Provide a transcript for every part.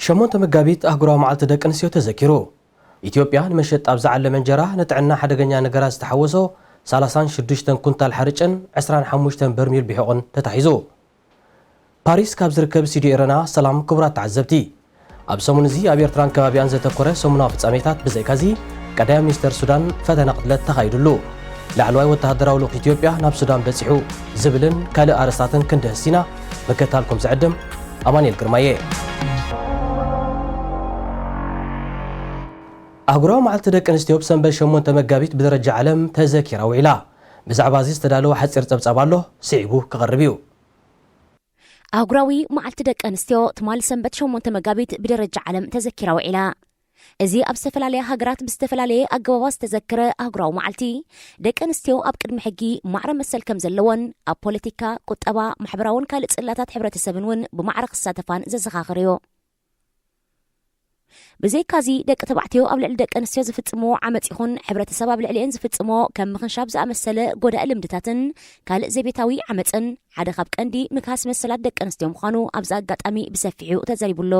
ሸሞንተ መጋቢት ኣህጉራዊ መዓልቲ ደቂ ኣንስትዮ ተዘኪሩ። ኢትዮጵያ ንመሸጣ ኣብ ዝዓለመ እንጀራ ንጥዕና ሓደገኛ ነገራት ዝተሓወሶ ሰላሳን ሽዱሽተን ኩንታል ሓርጭን ዕስራን ሓሙሽተን በርሚል ብሒቑን ተታሒዙ። ፓሪስ ካብ ዝርከብ ስቱዲዮ ኤረና ሰላም ክቡራት ተዓዘብቲ። ኣብ ሰሙን እዚ ኣብ ኤርትራን ከባቢኣን ዘተኮረ ሰሙናዊ ፍጻሜታት ብዘይካዚ ቀዳማይ ሚኒስተር ሱዳን ፈተነ ቅትለት ተኻይዱሉ። ላዕለዋይ ወተሃደራዊ ልኡኽ ኢትዮጵያ ናብ ሱዳን በጺሑ ዝብልን ካልእ ኣርእስታትን ክንድህስ ኢና። ምክትታልኩም ዝዕድም ኣማኑኤል ግርማየ። ኣህጉራዊ መዓልቲ ደቂ ኣንስትዮ ብሰንበት ሸሞንተ መጋቢት ብደረጃ ዓለም ተዘኪራ ውዒላ። ብዛዕባ እዚ ዝተዳለወ ሓጺር ጸብጻብ ኣሎ፣ ስዒቡ ክቐርብ እዩ። ኣህጉራዊ መዓልቲ ደቂ ኣንስትዮ ትማሊ ሰንበት ሸሞንተ መጋቢት ብደረጃ ዓለም ተዘኪራ ውዒላ። እዚ ኣብ ዝተፈላለያ ሃገራት ብዝተፈላለየ ኣገባባት ዝተዘከረ ኣህጉራዊ መዓልቲ፣ ደቂ ኣንስትዮ ኣብ ቅድሚ ሕጊ ማዕረ መሰል ከም ዘለወን፣ ኣብ ፖለቲካ፣ ቁጠባ፣ ማሕበራውን ካልእ ጽላታት ሕብረተሰብን እውን ብማዕረ ክሳተፋን ዘዘኻኽር እዩ። ብዘይካዚ፣ ደቂ ተባዕትዮ ኣብ ልዕሊ ደቂ ኣንስትዮ ዝፍጽምዎ ዓመጽ ይኹን ሕብረተሰብ ኣብ ልዕሊኤን ዝፍጽሞ ከም ምኽንሻብ ዝኣመሰለ ጎዳኢ ልምድታትን ካልእ ዘቤታዊ ዓመጽን ሓደ ካብ ቀንዲ ምክሃስ መሰላት ደቂ ኣንስትዮ ምዃኑ ኣብዚ ኣጋጣሚ ብሰፊሑ ተዘሪቡሎ።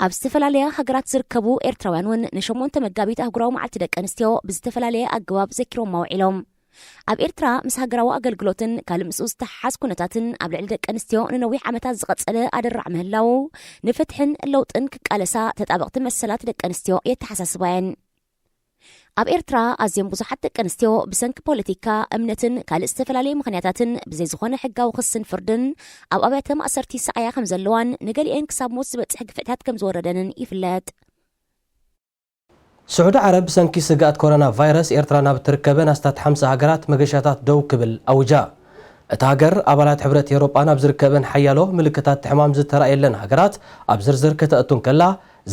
ኣብ ዝተፈላለያ ሃገራት ዝርከቡ ኤርትራውያን እውን ንሸሞንተ መጋቢት ኣህጉራዊ መዓልቲ ደቂ ኣንስትዮ ብዝተፈላለየ ኣገባብ ዘኪሮማ ውዒሎም። ኣብ ኤርትራ ምስ ሃገራዊ ኣገልግሎትን ካልእ ምስኡ ዝተሓሓዝ ኩነታትን ኣብ ልዕሊ ደቂ ኣንስትዮ ንነዊሕ ዓመታት ዝቐጸለ ኣደራዕ ምህላው፣ ንፍትሕን ለውጥን ክቃለሳ ተጣበቕቲ መሰላት ደቂ ኣንስትዮ የተሓሳስባ እየን። ኣብ ኤርትራ ኣዝየን ብዙሓት ደቂ ኣንስትዮ ብሰንኪ ፖለቲካ፣ እምነትን ካልእ ዝተፈላለየ ምኽንያታትን ብዘይ ዝኾነ ሕጋዊ ክስን ፍርድን ኣብ ኣብያተ ማእሰርቲ ይሰዓያ ከም ዘለዋን ንገሊኤን ክሳብ ሞት ዝበጽሕ ግፍዕታት ከም ዝወረደንን ይፍለጥ። ስዑዲ ዓረብ ብሰንኪ ስግኣት ኮሮና ቫይረስ ኤርትራ ናብ እትርከበን ኣስታት ሓምሳ ሃገራት መገሻታት ደው ክብል ኣውጃ። እታ ሃገር ኣባላት ሕብረት ኤውሮጳ ናብ ዝርከበን ሓያሎ ምልክታት ሕማም ዝተራእየለን ሃገራት ኣብ ዝርዝር ከተእቱ እንከላ፣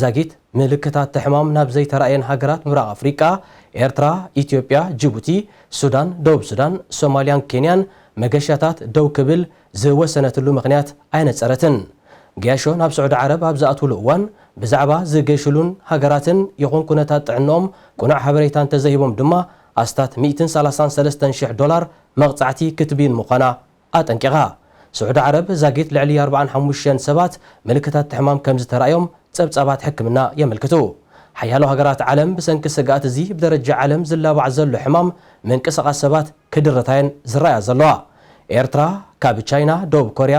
ዛጊት ምልክታት ሕማም ናብ ዘይተራእየን ሃገራት ምብራቕ ኣፍሪቃ፣ ኤርትራ፣ ኢትዮጵያ፣ ጅቡቲ፣ ሱዳን፣ ደቡብ ሱዳን፣ ሶማልያን ኬንያን መገሻታት ደው ክብል ዝወሰነትሉ ምኽንያት ኣየነጸረትን። ገያሾ ናብ ስዑዲ ዓረብ ኣብ ዝኣትውሉ እዋን ብዛዕባ ዝገሽሉን ሃገራትን ይኹን ኩነታት ጥዕንኦም ቅኑዕ ሓበሬታ እንተዘይሂቦም ድማ ኣስታት ሚእትን ሰላሳን ሰለስተን ሽሕ ዶላር መቕጻዕቲ ክትብይን ምዃና ኣጠንቂቓ። ስዑዲ ዓረብ ዛጊት ልዕሊ ኣርባዓን ሓሙሽተን ሰባት ምልክታት ሕማም ከም ዝተራእዮም ጸብጻባት ሕክምና የመልክቱ። ሓያሎ ሃገራት ዓለም ብሰንኪ ስግኣት እዚ ብደረጃ ዓለም ዝላባዕ ዘሎ ሕማም ምንቅስቓስ ሰባት ክድርታየን ዝረኣያ ዘለዋ። ኤርትራ ካብ ቻይና፣ ደቡብ ኮርያ፣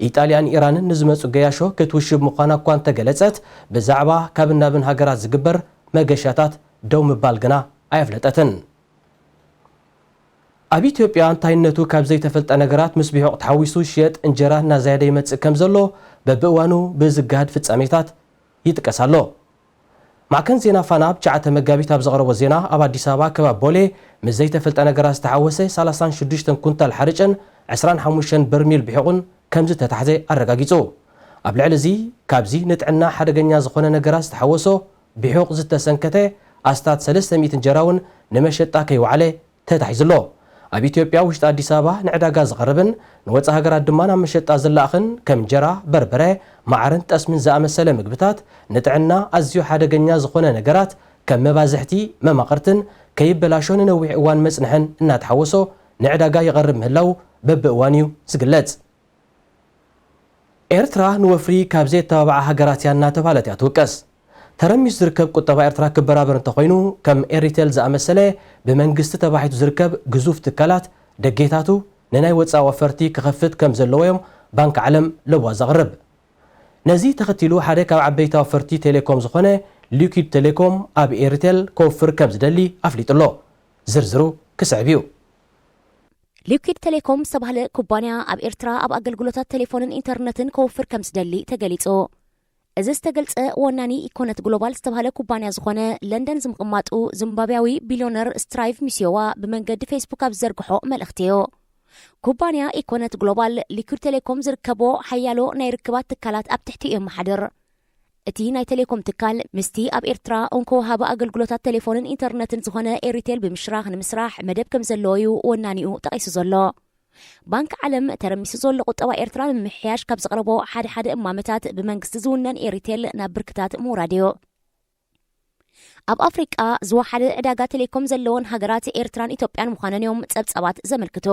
ኢጣልያን ኢራንን ንዝመጹ ገያሾ ክትውሽብ ምዃና እኳ እንተገለጸት፣ ብዛዕባ ካብ ናብን ሃገራት ዝግበር መገሻታት ደው ምባል ግና ኣየፍለጠትን። ኣብ ኢትዮጵያ እንታይነቱ ካብ ዘይተፈልጠ ነገራት ምስ ቢሑቕ ተሓዊሱ ዝሽየጥ እንጀራ እናዘያደ ይመጽእ ከም ዘሎ በብእዋኑ ብዝገሃድ ፍጻሜታት ይጥቀስ ኣሎ። ማዕከን ዜና ፋና ኣብ ትሽዓተ መጋቢት ኣብ ዘቕረቦ ዜና፣ ኣብ ኣዲስ ኣበባ ከባቢ ቦሌ ምስ ዘይተፈልጠ ነገራት ዝተሓወሰ ሰላሳን ሽዱሽተን ኩንታል ሓርጭን ዕስራን ሓሙሽተን በርሚል ቢሑቕን ከም ዝተታሕዘ ኣረጋጊጹ። ኣብ ልዕሊ እዚ፣ ካብዚ ንጥዕና ሓደገኛ ዝኾነ ነገራት ዝተሓወሶ ቢሑቕ ዝተሰንከተ ኣስታት ሰለስተ ሚእቲ እንጀራ እውን ንመሸጣ ከይወዓለ ተታሒዙ ኣሎ። ኣብ ኢትዮጵያ ውሽጢ ኣዲስ ኣበባ ንዕዳጋ ዝቐርብን ንወጻኢ ሃገራት ድማ ናብ መሸጣ ዝለኣኽን ከም እንጀራ፣ በርበረ፣ መዓርን ጠስምን ዝኣመሰለ ምግብታት ንጥዕና ኣዝዩ ሓደገኛ ዝኾነ ነገራት ከም መባዝሕቲ መማቕርትን ከይበላሾ ንነዊሕ እዋን መጽንሕን እናተሓወሶ ንዕዳጋ ይቐርብ ምህላው በብእዋኑ እዩ ዝግለጽ። ኤርትራ ንወፍሪ ካብ ዘየተባብዓ ሃገራት እያ እናተባህለት እያ ትውቀስ። ተረሚሱ ዝርከብ ቁጠባ ኤርትራ ክበራበር እንተኾይኑ፣ ከም ኤሪቴል ዝኣመሰለ ብመንግስቲ ተባሒቱ ዝርከብ ግዙፍ ትካላት ደጌታቱ ንናይ ወጻኢ ወፈርቲ ክኸፍት ከም ዘለዎ እዮም ባንክ ዓለም ለበዋ ዘቕርብ። ነዚ ተኸቲሉ ሓደ ካብ ዓበይቲ ኣወፈርቲ ቴሌኮም ዝኾነ ሊኩድ ቴሌኮም ኣብ ኤሪቴል ከውፍር ከም ዝደሊ ኣፍሊጡ ኣሎ። ዝርዝሩ ክስዕብ እዩ። ሊኩድ ቴሌኮም ዝተባህለ ኩባንያ ኣብ ኤርትራ ኣብ ኣገልግሎታት ቴሌፎንን ኢንተርነትን ከውፍር ከም ዝደሊ ተገሊጹ። እዚ ዝተገልጸ ወናኒ ኢኮነት ግሎባል ዝተባህለ ኩባንያ ዝኾነ ለንደን ዝምቕማጡ ዚምባብያዊ ቢልዮነር ስትራይቭ ሚስዮዋ ብመንገዲ ፌስቡክ ኣብ ዝዘርግሖ መልእኽቲ እዩ። ኩባንያ ኢኮነት ግሎባል ሊኩድ ቴሌኮም ዝርከቦ ሓያሎ ናይ ርክባት ትካላት ኣብ ትሕቲ እዩ የመሓድር። እቲ ናይ ቴሌኮም ትካል ምስቲ ኣብ ኤርትራ እንኮ ወሃቢ ኣገልግሎታት ቴሌፎንን ኢንተርነትን ዝኾነ ኤሪቴል ብምሽራኽ ንምስራሕ መደብ ከም ዘለዎ እዩ ወናኒኡ ጠቒሱ ዘሎ። ባንክ ዓለም ተረሚሱ ዘሎ ቁጠባ ኤርትራ ንምምሕያሽ ካብ ዘቕረቦ ሓደ ሓደ እማመታት ብመንግስቲ ዝውነን ኤሪቴል ናብ ብርክታት ምውራድ እዩ። ኣብ ኣፍሪቃ ዝወሓደ ዕዳጋ ቴሌኮም ዘለወን ሃገራት ኤርትራን ኢትዮጵያን ምዃነን እዮም ጸብጻባት ዘመልክቱ።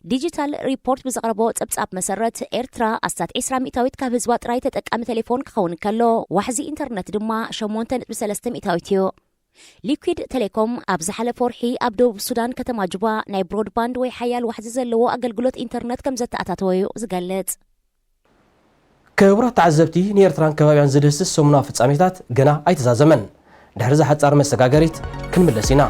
ዲጂታል ሪፖርት ብዘቕረቦ ጸብጻብ መሰረት፣ ኤርትራ ኣስታት ዕስራ ሚእታዊት ካብ ህዝባ ጥራይ ተጠቃሚ ቴሌፎን ክኸውን ከሎ፣ ዋሕዚ ኢንተርነት ድማ ሸሞንተ ነጥቢ ሰለስተ ሚእታዊት እዩ። ሊኩዊድ ቴሌኮም ኣብ ዝሓለፈ ወርሒ ኣብ ደቡብ ሱዳን ከተማ ጁባ ናይ ብሮድባንድ ወይ ሓያል ዋሕዚ ዘለዎ ኣገልግሎት ኢንተርነት ከም ዘተኣታተወ እዩ ዝገልጽ። ክቡራት ተዓዘብቲ፣ ንኤርትራን ከባቢያን ዝድህስስ ሰሙናዊ ፍጻሜታት ገና ኣይተዛዘመን። ድሕሪ እዛ ሓጻር መሰጋገሪት ክንምለስ ኢና።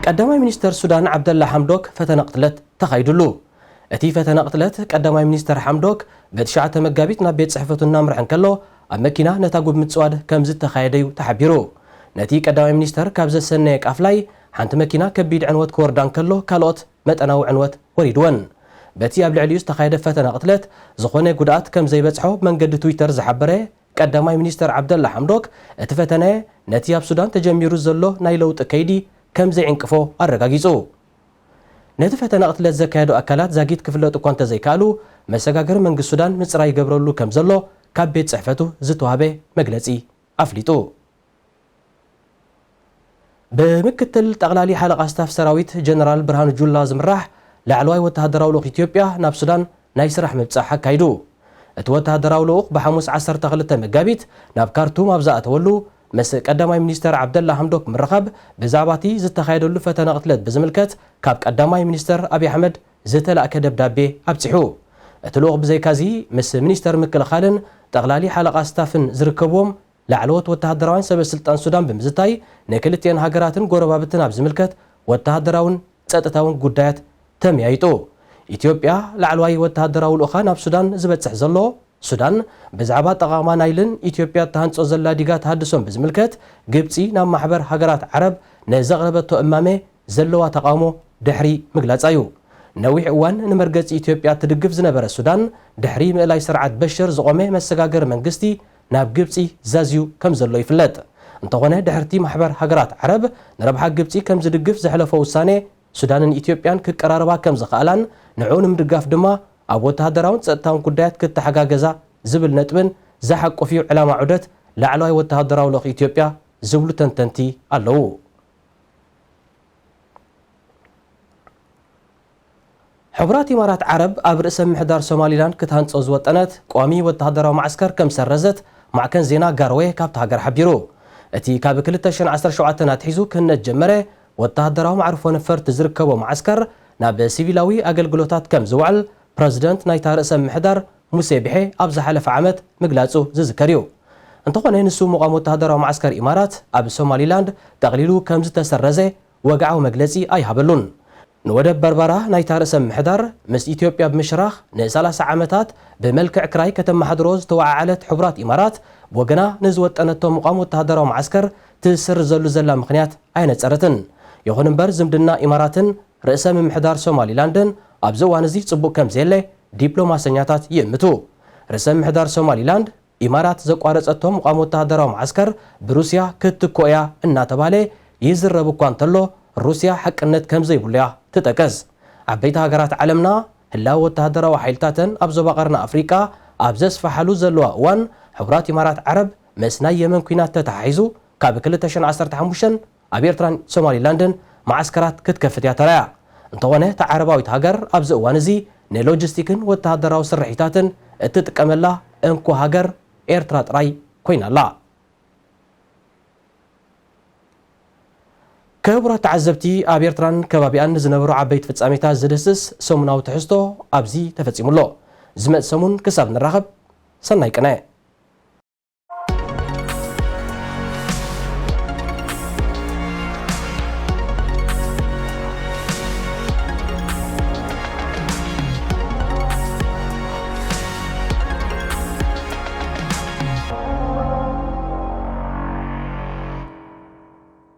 ቀዳማይ ሚኒስተር ሱዳን ዓብደላ ሓምዶክ ፈተነ ቅትለት ተኻይዱሉ። እቲ ፈተነ ቅትለት ቀዳማይ ሚኒስተር ሓምዶክ ብትሽዓተ መጋቢት ናብ ቤት ጽሕፈቱ እናምርሐ እንከሎ ኣብ መኪና ነታጒ ብምጽዋድ ከም ዝተኻየደ እዩ ተሓቢሩ። ነቲ ቀዳማይ ሚኒስተር ካብ ዘሰነየ ቃፍላይ ሓንቲ መኪና ከቢድ ዕንወት ክወርዳ እንከሎ ካልኦት መጠናዊ ዕንወት ወሪድወን። በቲ ኣብ ልዕሊኡ ዝተኻየደ ፈተነ ቅትለት ዝኾነ ጉድኣት ከም ዘይበጽሖ መንገዲ ትዊተር ዝሓበረ ቀዳማይ ሚኒስተር ዓብደላ ሓምዶክ፣ እቲ ፈተነ ነቲ ኣብ ሱዳን ተጀሚሩ ዘሎ ናይ ለውጢ ከይዲ ከም ዘይዕንቅፎ ኣረጋጊጹ። ነቲ ፈተነ ቅትለት ዘካየዱ ኣካላት ዛጊት ክፍለጡ እኳ እንተዘይከኣሉ፣ መሰጋገሪ መንግስቲ ሱዳን ምጽራይ ይገብረሉ ከም ዘሎ ካብ ቤት ጽሕፈቱ ዝተዋህበ መግለጺ ኣፍሊጡ። ብምክትል ጠቕላሊ ሓለቓ ስታፍ ሰራዊት ጀነራል ብርሃኑ ጁላ ዝምራሕ ላዕለዋይ ወተሃደራዊ ልኡኽ ኢትዮጵያ ናብ ሱዳን ናይ ስራሕ ምብጻሕ ኣካይዱ። እቲ ወተሃደራዊ ልኡኽ ብሓሙስ ዓሰርተ ክልተ መጋቢት ናብ ካርቱም ኣብ ዝኣተወሉ፣ ምስ ቀዳማይ ሚኒስተር ዓብደላ ሓምዶክ ምርኻብ፣ ብዛዕባ እቲ ዝተኻየደሉ ፈተነ ቅትለት ብዝምልከት ካብ ቀዳማይ ሚኒስተር ኣብይ ኣሕመድ ዝተላእከ ደብዳቤ ኣብጺሑ። እቲ ልኡኽ ብዘይካዚ ምስ ሚኒስተር ምክልኻልን ጠቕላሊ ሓለቓ ስታፍን ዝርከብዎም ላዕለዎት ወተሃደራውያን ሰበ ስልጣን ሱዳን ብምዝታይ፣ ንክልቲአን ሃገራትን ጎረባብትን ኣብ ዝምልከት ወተሃደራውን ጸጥታውን ጉዳያት ተመያይጡ። ኢትዮጵያ ላዕለዋይ ወተሃደራዊ ልኡኻ ናብ ሱዳን ዝበጽሕ ዘሎ፣ ሱዳን ብዛዕባ ኣጠቓቕማ ናይልን ኢትዮጵያ እትሃንጾ ዘላ ዲጋ ተሃድሶን ብዝምልከት፣ ግብጺ ናብ ማሕበር ሃገራት ዓረብ ንዘቕረበቶ እማመ ዘለዋ ተቓውሞ ድሕሪ ምግላጻ እዩ። ነዊሕ እዋን ንመርገጺ ኢትዮጵያ ትድግፍ ዝነበረ ሱዳን፣ ድሕሪ ምእላይ ስርዓት በሽር ዝቖመ መሰጋገሪ መንግስቲ ናብ ግብጺ ዛዝዩ ከም ዘሎ ይፍለጥ። እንተኾነ፣ ድሕርቲ ማሕበር ሃገራት ዓረብ ንረብሓ ግብጺ ከም ዝድግፍ ዘሕለፎ ውሳኔ፣ ሱዳንን ኢትዮጵያን ክቀራረባ ከም ዝኸኣላን ንዕኡ ንምድጋፍ ድማ ኣብ ወተሃደራውን ጸጥታውን ጉዳያት ክተሓጋገዛ ዝብል ነጥብን ዝሓቁፍ እዩ ዕላማ ዑደት ላዕለዋይ ወተሃደራዊ ልኡኽ ኢትዮጵያ ዝብሉ ተንተንቲ ኣለዉ። ሕቡራት ኢማራት ዓረብ ኣብ ርእሰ ምሕዳር ሶማሊላንድ ክትሃንጾ ዝወጠነት ቋሚ ወተሃደራዊ መዓስከር ከም ሰረዘት ማዕከን ዜና ጋርዌ ካብታ ሃገር ሓቢሩ። እቲ ካብ ክልተ ሽሕን ዓሰርተ ሸውዓተን ኣትሒዙ ክህነጽ ጀመረ ወተሃደራዊ መዕርፎ ነፈርቲ ዝርከቦ መዓስከር ናብ ሲቪላዊ ኣገልግሎታት ከም ዝውዕል ፕረዚደንት ናይታ ርእሰ ምሕዳር ሙሴ ቢሔ ኣብ ዝሓለፈ ዓመት ምግላጹ ዝዝከር እዩ። እንተኾነ ንሱ ምቋም ወተሃደራዊ መዓስከር ኢማራት ኣብ ሶማሊላንድ ጠቕሊሉ ከም ዝተሰረዘ ወግዓዊ መግለጺ ኣይሃበሉን። ንወደብ በርበራ ናይታ ርእሰ ምሕዳር ምስ ኢትዮጵያ ብምሽራኽ ንሰላሳ ዓመታት ብመልክዕ ክራይ ከተመሓድሮ ዝተወዓዓለት ሕቡራት ኢማራት ብወገና ንዝወጠነቶ ምቋም ወተሃደራዊ መዓስከር ትስርዘሉ ዘላ ምኽንያት ኣየነጸረትን። ይኹን እምበር ዝምድና ኢማራትን ርእሰ ምምሕዳር ሶማሊላንድን ኣብዚ እዋን እዚ ጽቡቕ ከም ዘየለ ዲፕሎማሰኛታት ይእምቱ። ርእሰ ምምሕዳር ሶማሊላንድ ኢማራት ዘቋረጸቶ ምቋም ወተሃደራዊ መዓስከር ብሩስያ ክትትኮ እያ እናተባህለ ይዝረብ እኳ እንተሎ፣ ሩስያ ሓቅነት ከም ዘይብሉ እያ ትጠቅስ። ዓበይቲ ሃገራት ዓለምና ህላወ ወተሃደራዊ ሓይልታተን ኣብ ዞባ ቀርኒ ኣፍሪቃ ኣብ ዘስፋሓሉ ዘለዋ እዋን፣ ሕቡራት ኢማራት ዓረብ ምስ ናይ የመን ኲናት ተተሓሒዙ ካብ ክልተ ሽሕን ዓሰርተ ሓሙሽተን ኣብ ኤርትራን ሶማሊላንድን መዓስከራት ክትከፍት እያ ተራእያ። እንተኾነ፣ እታ ዓረባዊት ሃገር ኣብዚ እዋን እዚ ንሎጂስቲክን ወተሃደራዊ ስርሒታትን እትጥቀመላ እንኮ ሃገር ኤርትራ ጥራይ ኮይና ኣላ። ክቡራት ተዓዘብቲ፣ ኣብ ኤርትራን ከባቢኣን ንዝነበሩ ዓበይቲ ፍጻሜታት ዝድህስስ ሰሙናዊ ትሕዝቶ ኣብዚ ተፈጺሙ ኣሎ። ዝመጽእ ሰሙን ክሳብ ንራኸብ፣ ሰናይ ቅነ።